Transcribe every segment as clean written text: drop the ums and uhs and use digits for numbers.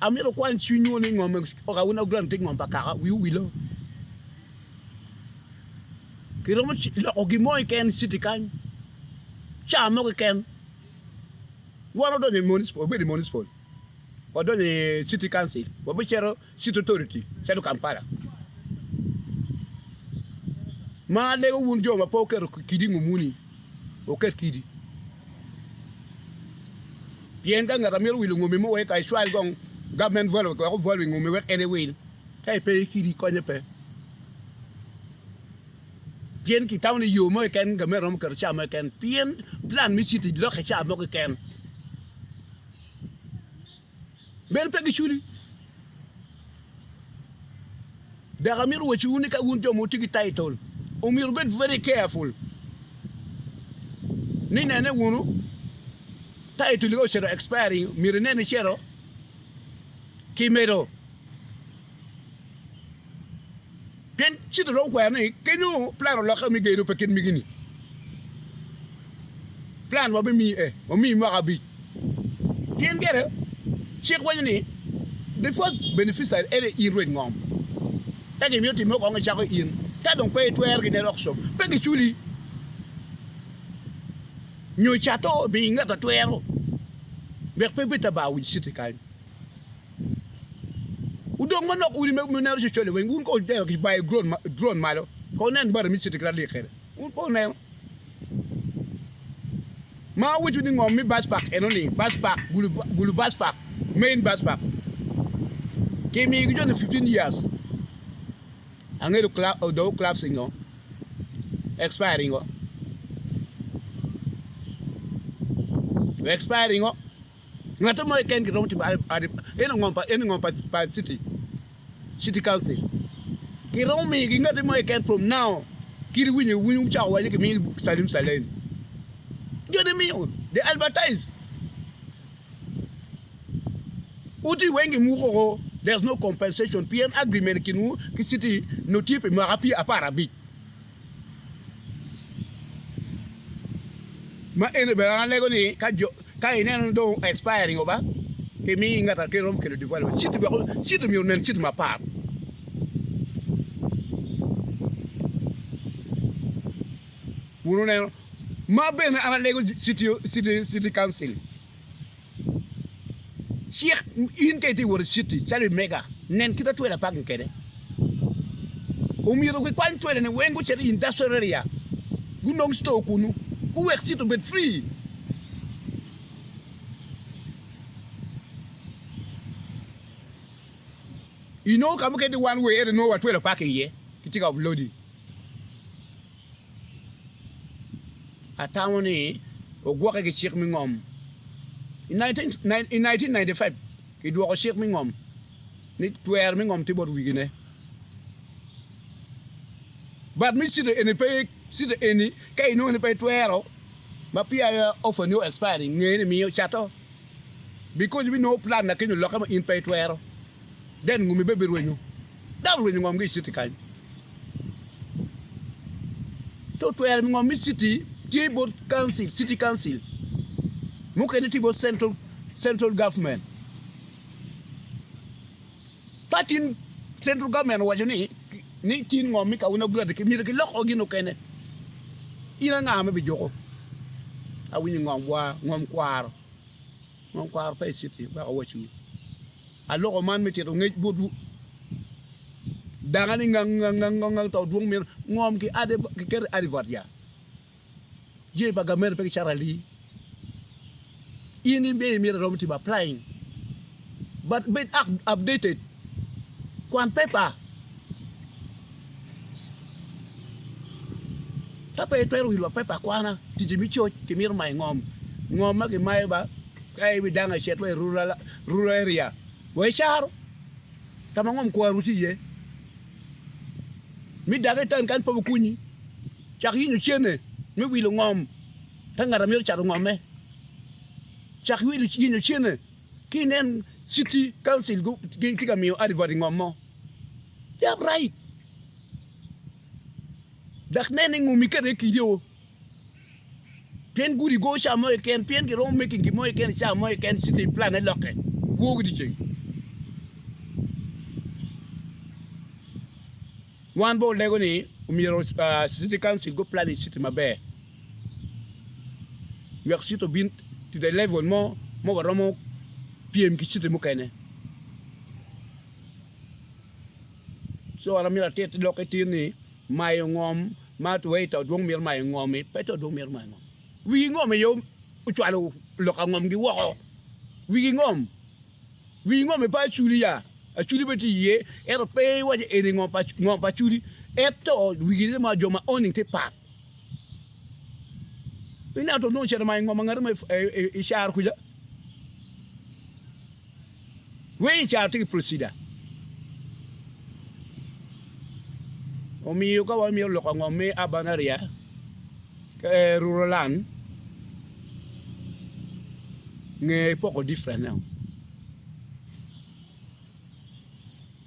Amito wukwany cwinywu ni ngom Kawuna Grant tye ngom pa kaka, wiwu owilo. Kiromo loko gin mo keken i citi kany ca mo keken. Wan wadonyo i municipal, wabedo i municipal, wadonyo i city council, wabicito city authority calo Kampala. Ma alego wun jo ma pe wuketo kidi i ngomwu-ni, wuket kidi. Pien ka ngat a mito wilo ngomi mo wek ka ecwal kong government value wek ovalue ngomi wek en ewil, ka ipe ki kidi konye pe. Pien kitamo ni yo mo keken gamente romo keto ca mo keken pien plan me city lokke ca mo keken. Meno pe giculi. Dok amito wacciwu ni ka wun jo ma wutye ki title, omyero wubed very careful ni nene wunu title ka ocito expiring myero inen ni cito ki medo. Pien cito dong okwero ni kenyo plan olokke me gedo pe kit migi-ni. Plan wabimiyi e, wamiyi mwaka abic. Pien gire, cik waco ni the first beneficiary en aye in rwed ngom. Ka gimiyo timme kong icako in, ka dong pe itwero gine dok cop, pe giculi. Nyo icato mi ngat a twero wek pe ibed ta bar wic citi kany. Wudong manok udi me neno cocole weng wun kong wuneno kibayo drone malo kong wunen bati me citi kit alik kwede wun pe wuneno ma awaco ni ngom me bus park eno ni bus park gulu bus park main bus park kimiyo ki joni 15 years angedo dog collapsing o expiring o expiring o. Ngat mo keken kiromo timo eno ngom pa eno ngom pa city city council kiromo miyo ki ngati mo keken from now kit winyo winyo wucako waco kimiyo Salim Saleh ni joni miyo they advertise uti weng gimuko ko there's no compensation pien agreement i kinwu ki city nongo tye pi mwaka 15. Ma eni bene an alego ni ka jo ka ineno ni dong expiring o ba ki miyi ngat a romo kelo development city wek city myero onen city mapat. Wun wuneno ma bene an alego city city city council Cik in ka itye ka wot i citi calo i mega, nen kit ma twela parking kwede. Omyero gikwany twela-ni weng gucit i industrial area gunong store kunu guwek citi obed free. Inongo ka mukene tye one way ento inongo wa twela parking iye kitye ka offloading. Atamo ni ogwokke ki cik me ngom. I 1995, kidwoko cik me ngom ni twero me ngom tye bot wigine. But me city eni pe, city eni ka inongo ni pe itwero ma peya offer ni o expiring nge ni miyo cato because ibinongo plan na kenyo olokke ma in pe itwero. Then ngumi bene birwenyo. Dano orwenyo ngomgi i citi kany. To twero ngom me citi tye bot council, city council, mukene tye bot central, central government. Ka tin central government owaco ni ni tin ngom me Kawina Grant myero kiloko gin mukene, in anga ma ibijuko? Awinyo ngom wa, ngom kwaro. Ngom kwaro pe i citi wek awacwu. Aloko man me tito ngec botwu. Danga ni ngang ngang ngang ngang ngang to dwong mito ngom ki ade ki keto i advert ya. Jami pa gamente pe ki cato alii. In ibe imito iromo timo applying but bed updated kwan paper. Ka pe itwero wilo paper akwana ticci me coc kimito mayo ngom. Ngom ma kimayo ba ka ibidang icit wa i rural area wa i caro ka ma ngom kwaru tye iye. Mi dako i taun kany pe okunyi cak yenyo cene me wilo ngom ka ngat a mito cato ngomme cak yenyo cene ki inen city council gitye ka miyo advert i ngom mo they have right dok nen ni ngom iketo iye kidi o. Pien gudi go ca mo keken, pien giromo making gin mo keken i cawa mo keken citi plan ne lokke woo ki dyeceng. Wan bene olego ni myero city council gu planning city maber wek city obin to the level mo ma waromo pyem ki city mukene. Co an amyero atit lok itin ni mayo ngom ma wai to dwong mito mayo ngom-mi pe to dwong mito mayo ngom. Wigi ngom aye ocwalo lok angomgi woko. Wigi ngom. Wigi ngom pe aculi ya. Aculi bene tye iye ento pe iwaco eni ngom pa aculi ento wigi ma jo ma owning tye pat. Ineno to nongo ocito mayo ngom pa ngat mo i caro kuca. Weng i caro tye ki procedure. Omiyo ka wamito loko ngom me urban area, rural land, nge ipoko different ne o.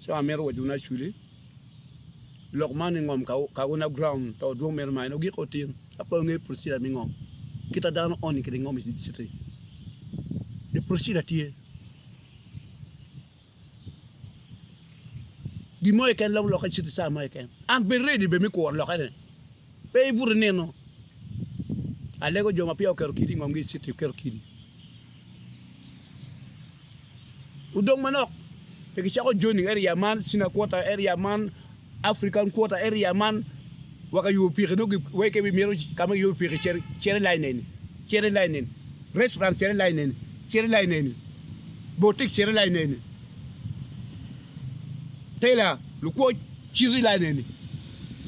Co amito waco wunu actually lok man ni ngom kawuna ground to dwong meno ma en ogiko tin ka pe ongeyo procedure me ngom kit ma dano owning kwede ngom i city the procedure tye. Gin mo keken romo lokke citi cawa mo keken. An bed ready bene me kuro lokkene. Pe ibut inino. Alego jo ma peya oketo kidi i ngomgi i citi oketo kidi. Odong manok pe gicako joining area man Sina quarter area man African quarter area man wa ka yubo piki nongo wai ka imito ka ma kiyubo piki cit i line eni cit i line eni restaurant cit i line eni cit i line eni botik cit i line eni tela lukwoc cit i line eni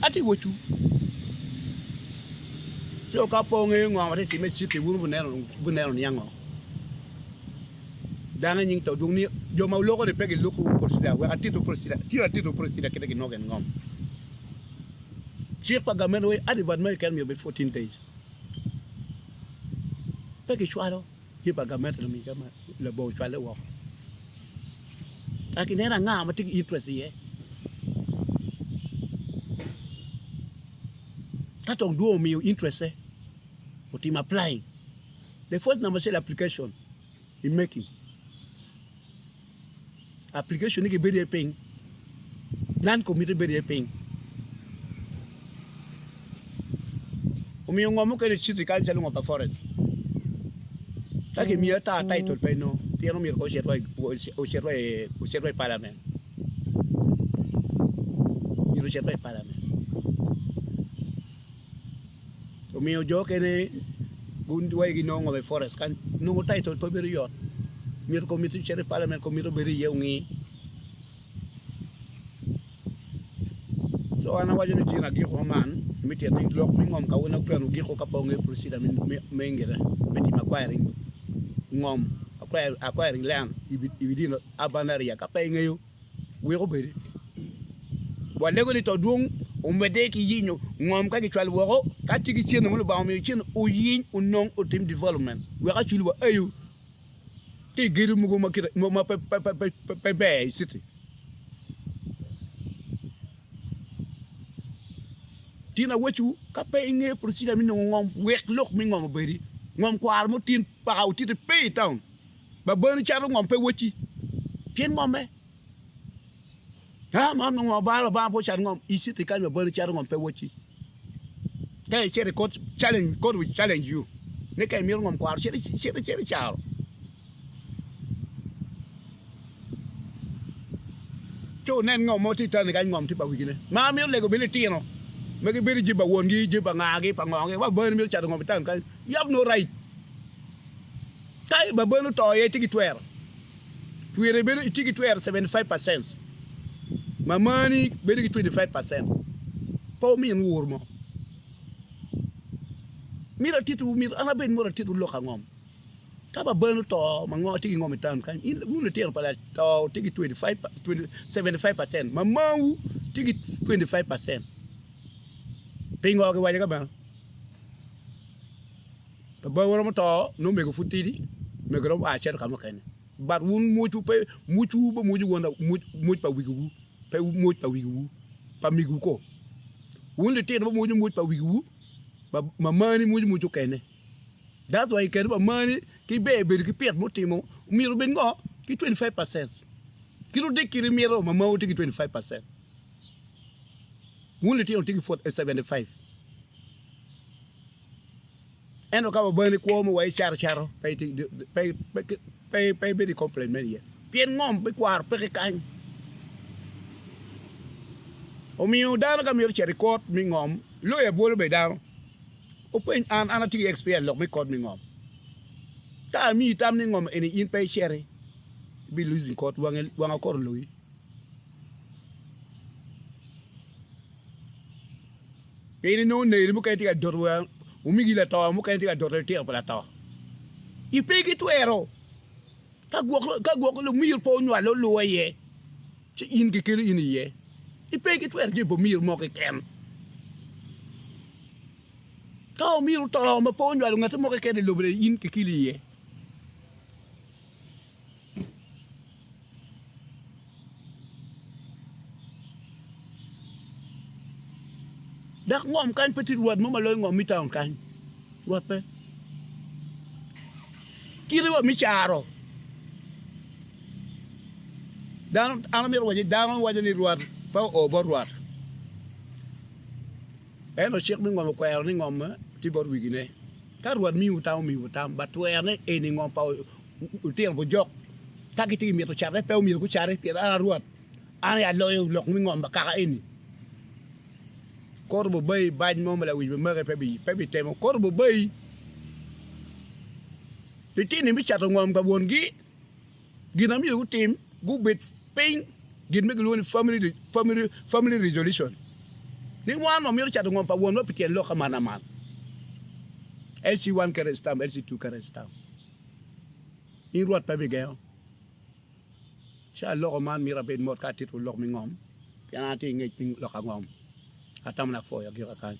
atye ka wacwu co ka pe wungeyo ngo ma tye ka timme i citi wun wubineno niango. Dano i nying to dong ni jo ma wuloko ni pe giluko procedure wek atitwu procedure tye atitwu procedure kite ginongo gin ngom. Cik pa gamente wai advert mo keken myero obed 14 days. Pe gicwalo jami pa gamente labongo cwale woko. Ento ineno anga ma tye ki interest iye. Ka tong dwong omiyo interest-te otimo applying. The first number cel application in making application ni gibedo iye piny land committee bedo iye piny omiyo ngo mukene citi kany calo ngo pa forest ka kimiyo ata title pe inongo pien omyero kong ocit wa i parliament myero ocit wa i parliament. Omiyo jo okene guwai ginongo ngom i forest kany nongo title pe bedo yot myero komiti ocit i parliament komiti obed iye ongi so an awaco ni tin agiko man me tito ni lok me ngom kawene otwero giko ka pe ongeyo procedure me ngete me timo acquiring ngom acquiring land within urban area ka pe ingeyo wek obedi. Walego ni to dwong omedde ki yinyo ngom ka gicwalo woko ka tye ki cente mo Lubanga omiyo cente oyiny onong otim development wek acwil wa ayo ki i gedo mogo ma pe ber i city. Tin awecwu ka pe ingeyo procedure me nongo ngom wek lok me ngom obedi ngom kwaro mo tin paka otite pe i town. Babani cato ngom pe wocci pien ngomme. Aa man nongo abalo abanga pe ocat ngom i city kany babani cato ngom pe wocci. Ka icito i court challenge court will challenge you ni ka imito ngom kwaro cit cit cit i caro. Ci wunen ngom mo tye i tani kany ngom tye pa wigine. Ma amito lego bene litino ma gibedo i jami pa wongi jami pa ngagi pa ngogi wa babani mito cato ngom i town kany you have no right. Ka babani oto iye itye ki twero, twere bedo itye ki twero 75 percent, mamani bedo ki 25 percent. Pe wumin wur mo. Myero atitwu, myero an abed myero atitwu lok angom. Ka babani oto ma ngo tye ki ngom i town kany, in wun litino pa lato tye ki 25, 75 percent, mamawu tye ki 25 percent. Pingo kiwaco ka meno? Babawu romo to nongo mego pud tidi, mego romo a cito ka mukene. But wun mwocwu pe, mwocwu bimwoco wun mwoc pa wegiwu, pe mwoc pa wegiwu, pa megiwu ko. Wun litino bimwoco mwoc pa wegiwu, mamani mwoco mwoc okene. That's why kene mamani ki ber bedo ki pit mutimo, myero obed ngo? Ki 25%. Kit odek kit imito, mamawu tye ki 25%. Wun litino tye ki 75. Ento ka wabani kwo mo wa icato cato pe pe ibedo i complain meno iye pien ngom me kwaro peke kany. Omiyo dano ka mito cito i kot me ngom lawyer bwolo bene dano openy an an atye ki experience lok me kot me ngom ka amiyi tam ni ngom eni in pe iciti ibi losing kot wangi wang okot oloyi. Pien inongo neri mukene tye ka doto wa omigi lato mukene tye ka doto litino pa lato. Ipe ki twero ka gwok ka gwok lumiro pe onywalo oluwa iye ci in kikelo in iye. Ipe ki twero jami pa omiro mo keken. Ka omiro oto ma pe onywalo ngati mo keken i lobo-ni in kikeli iye. Dok ngom kany pe tye rwot mo ma loyo ngom me taun kany, rwot pe. Kite wa me caro, dano an amito waco ni dano waco ni rwot pe oo bot rwot ento cik me ngom okwero ni ngom tye bot wegine. Ka rwot miyowu tam omiyowu tam but twerone eni ngom pa lutino bujok ka gitye ka mito cate pe omyero gucati pien an a Rwot an aye aloyo lok me ngom pa kaka eni. Kor obobayi bac mo ma lawic bimaki pe bitemo kor obobayi litini me cato ngom pa wongi gin ma myero gutim gubed piny gin ma gilwongo ni family family resolution ni wan wamito cato ngom pa wonwa pi tyen lok aman aman LC1 kere stamp LC2 kere stamp. In Rwot pe bigengo. Ci aloko man myero abed mot ka atito lok me ngom, pien an atye ki ngec me lok angom. Atamo ni apwoyo agika kany.